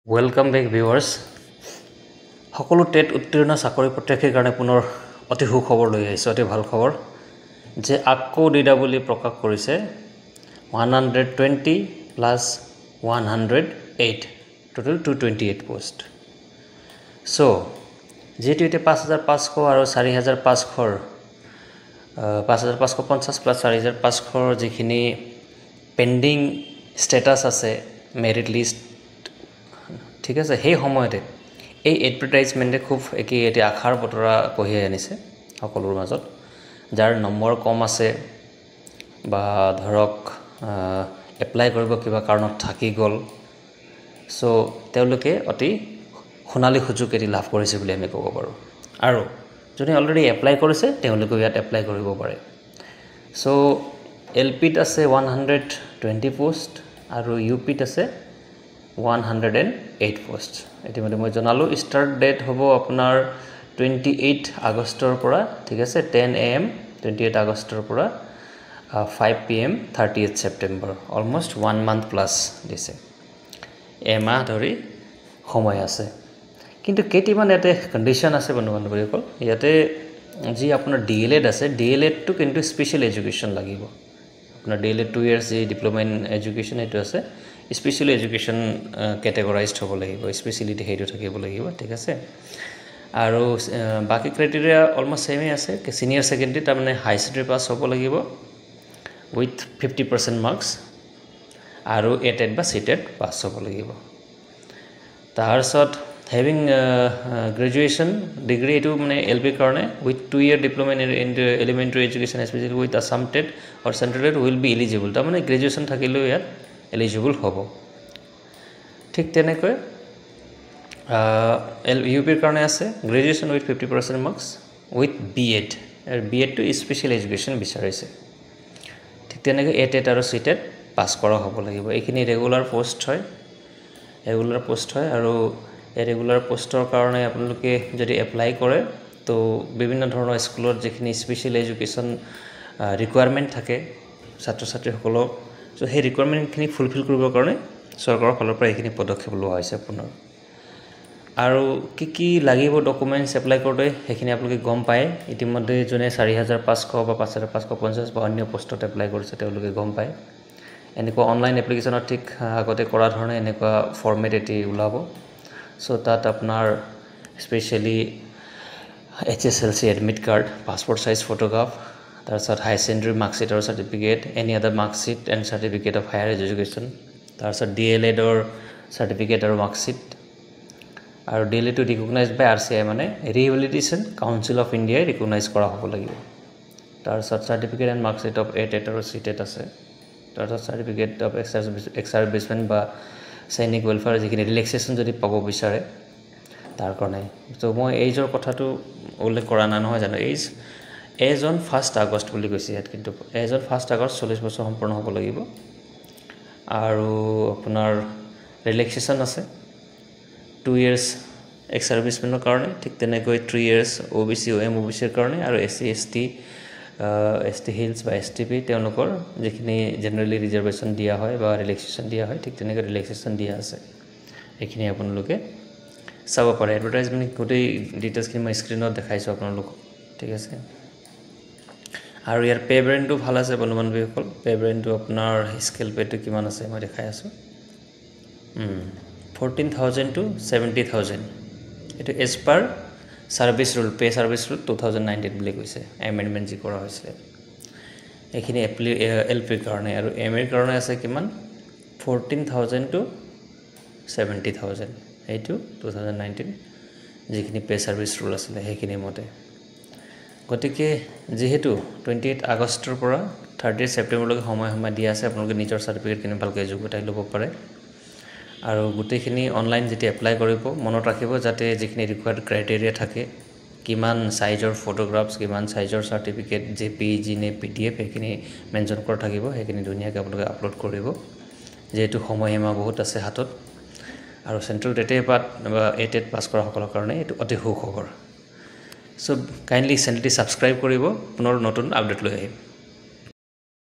Welcome back viewers. সকলো TET উত্তীৰ্ণ চাকৰি প্ৰত্যাশীৰ কাৰণে পুনৰ অতি সুখবৰ লৈ আহিছোঁ, অতি ভাল খবৰ যে আকৌ ডি ডাবল ই প্ৰকাশ কৰিছে 120 plus 108, total 228 post. So যিহেতু এতিয়া 5500 আৰু 4500ৰ, 5550 প্লাছ 4500ৰ যিখিনি পেণ্ডিং ষ্টেটাছ আছে মেৰিট লিষ্ট, ঠিক আছে, সেই সময়তে এই এডভাৰটাইজমেণ্টে খুব একেই এতিয়া আশাৰ বতৰা কঢ়িয়াই আনিছে সকলোৰ মাজত, যাৰ নম্বৰ কম আছে বা ধৰক এপ্লাই কৰিব কিবা কাৰণত থাকি গ'ল। চ' তেওঁলোকে অতি সোণালী সুযোগ এটি লাভ কৰিছে বুলি আমি ক'ব পাৰোঁ। আৰু যোনে অলৰেডি এপ্লাই কৰিছে, তেওঁলোকেও ইয়াত এপ্লাই কৰিব পাৰে। চ' এল পিত আছে 120 পষ্ট আৰু ইউ পিত আছে 108 পষ্ট। ইতিমধ্যে মই জনালোঁ, ষ্টাৰ্ট ডেট হ'ব আপোনাৰ 28 আগষ্টৰ পৰা, ঠিক আছে, 10 AM 28 আগষ্টৰ পৰা 5 PM 38 September, almost one month plus দিছে, এমাহ ধৰি সময় আছে। কিন্তু কেইটিমান ইয়াতে কণ্ডিশ্যন আছে বন্ধু বান্ধৱীসকল। ইয়াতে যি আপোনাৰ ডি এল এড আছে, ডি এল এডটো কিন্তু স্পেচিয়েল এডুকেশ্যন লাগিব। আপোনাৰ ডি এল এড 2 ইয়াৰ্ছ যি ডিপ্ল'মা ইন এডুকেশ্যন সেইটো আছে, স্পেচিয়েল এডুকেশ্যন কেটেগৰাইজড হ'ব লাগিব, স্পেচিয়েলিটি সেইটো থাকিব লাগিব, ঠিক আছে। আৰু বাকী ক্ৰাইটেৰিয়া অলমষ্ট ছেমেই আছে। ছিনিয়ৰ ছেকেণ্ডেৰী, তাৰমানে হাই ছেকেণ্ডেৰী পাছ হ'ব লাগিব উইথ 50% মাৰ্কছ আৰু এ টেট বা চি টেট পাছ হ'ব লাগিব। তাৰপিছত হেভিং গ্ৰেজুৱেশ্যন ডিগ্ৰী, এইটো মানে এল পিৰ কাৰণে, with 2 year diploma in elementary education, specially with Assam TET or Central TET, will be eligible। তাৰমানে গ্ৰেজুৱেশ্যন থাকিলেও ইয়াত এলিজিবল হ'ব। ঠিক তেনেকৈ এল ইউ পিৰ কাৰণে আছে graduation with 50% marks with B.Ed। B এডটো special education বিচাৰিছে। ঠিক তেনেকৈ এ টেট আৰু চি টেট পাছ কৰা হ'ব লাগিব। এইখিনি ৰেগুলাৰ পষ্ট হয়, ৰেগুলাৰ পষ্ট হয়। আৰু এই ৰেগুলাৰ পষ্টৰ কাৰণে আপোনালোকে যদি এপ্লাই কৰে, তো বিভিন্ন ধৰণৰ স্কুলত যিখিনি স্পেচিয়েল এডুকেশ্যন ৰিকুৱাৰমেণ্ট থাকে ছাত্ৰ ছাত্ৰীসকলক, চ' সেই ৰিকুৱাৰমেণ্টখিনি ফুলফিল কৰিবৰ কাৰণে চৰকাৰৰ ফালৰ পৰা এইখিনি পদক্ষেপ লোৱা হৈছে পুনৰ। আৰু কি কি লাগিব ডকুমেণ্টছ এপ্লাই কৰোঁতে, সেইখিনি আপোনালোকে গম পায় ইতিমধ্যে। যোনে 4500 বা 5550 বা অন্য পষ্টত এপ্লাই কৰিছে, তেওঁলোকে গম পায়। এনেকুৱা অনলাইন এপ্লিকেশ্যনত ঠিক আগতে কৰা ধৰণে এনেকুৱা ফৰ্মেট এটি ওলাব। চ' তাত আপোনাৰ specially HSLC admit card, passport size photograph, তাৰপিছত হায়াৰ ছেকেণ্ডেৰী মাৰ্কশ্বিট আৰু certificate, any other marksheet and certificate of higher education, তাৰপিছত ডি এল এডৰ চাৰ্টিফিকেট আৰু মাৰ্কশ্বিট। আৰু ডি এল এডটো ৰিকগনাইজ বাই আৰচিআই, মানে ৰিহেবিলিটেশ্যন কাউন্সিল অফ ইণ্ডিয়াই ৰিকগনাইজ কৰা হ'ব লাগিব। তাৰপিছত certificate and marksheet of A TET আৰু চি টেট আছে। তাৰপিছত certificate of ex servicemen বা সৈনিক ৱেলফেয়াৰ যিখিনি ৰিলেক্সেশ্যন যদি পাব বিচাৰে তাৰ কাৰণে। ত' মই এইজৰ কথাটো উল্লেখ কৰা নাই, নহয় জানো? Age as on 1st August বুলি কৈছে ইয়াত, কিন্তু এজ অন 1st August 40 বছৰ সম্পূৰ্ণ হ'ব লাগিব। আৰু আপোনাৰ ৰিলেক্সেশ্যন আছে 2 ইয়াৰ্ছ এক্স ছাৰ্ভিচমেনৰ কাৰণে, ঠিক তেনেকৈ 3 ইয়াৰ্ছ অ' বি চি, এম অ' বি চিৰ কাৰণে আৰু S C, S T, S T hills বা এছ টি পি, তেওঁলোকৰ যিখিনি জেনেৰেলি ৰিজাৰ্ভেশ্যন দিয়া হয় বা ৰিলেক্সেশ্যন দিয়া হয়, ঠিক তেনেকৈ ৰিলেক্সেশ্যন দিয়া আছে। এইখিনি আপোনালোকে চাব পাৰে। এডভাৰটাইজমেণ্ট গোটেই ডিটেইলছখিনি মই স্ক্ৰীণত দেখাইছোঁ আপোনালোকক, ঠিক আছে। আৰু ইয়াৰ পে' বেণ্ডটো ভাল আছে বন্ধু বান্ধৱীসকল। পে' বেণ্ডটো আপোনাৰ স্কেল পে'টো কিমান আছে মই দেখাই আছোঁ, 14,000 to 70,000। এইটো as per service rule, pay service rule 2019 বুলি কৈছে, এমেণ্ডমেণ্ট যি কৰা হৈছিলে। এইখিনি এল পিৰ কাৰণে। আৰু এম এৰ কাৰণে আছে কিমান? 14,000 to 70,000। সেইটো 2019 যিখিনি পে' ছাৰ্ভিচ ৰুল আছিলে সেইখিনি মতে। গতিকে যিহেতু 28 আগষ্টৰ পৰা 30 ছেপ্টেম্বৰলৈকে সময় দিয়া আছে, আপোনালোকে নিজৰ চাৰ্টিফিকেটখিনি ভালকৈ যুগুতাই ল'ব পাৰে। আৰু গোটেইখিনি অনলাইন যেতিয়া এপ্লাই কৰিব, মনত ৰাখিব যাতে যিখিনি ৰিকুৱাৰ্ড ক্ৰাইটেৰিয়া থাকে, কিমান চাইজৰ ফটোগ্ৰাফছ, কিমান চাইজৰ চাৰ্টিফিকেট, জেপিজি নে পিডিএফ, সেইখিনি মেনশ্যন কৰা থাকিব, সেইখিনি ধুনীয়াকৈ আপোনালোকে আপলোড কৰিব। যিহেতু সময়সীমা বহুত আছে হাতত আৰু চেণ্ট্ৰেল টেটে পাত বা এ টেট পাছ কৰাসকলৰ কাৰণে এইটো অতি সুখবৰ। চ' কাইণ্ডলি চেনেলটি ছাবস্ক্ৰাইব কৰিব। পুনৰ নতুন আপডেট লৈ আহিম।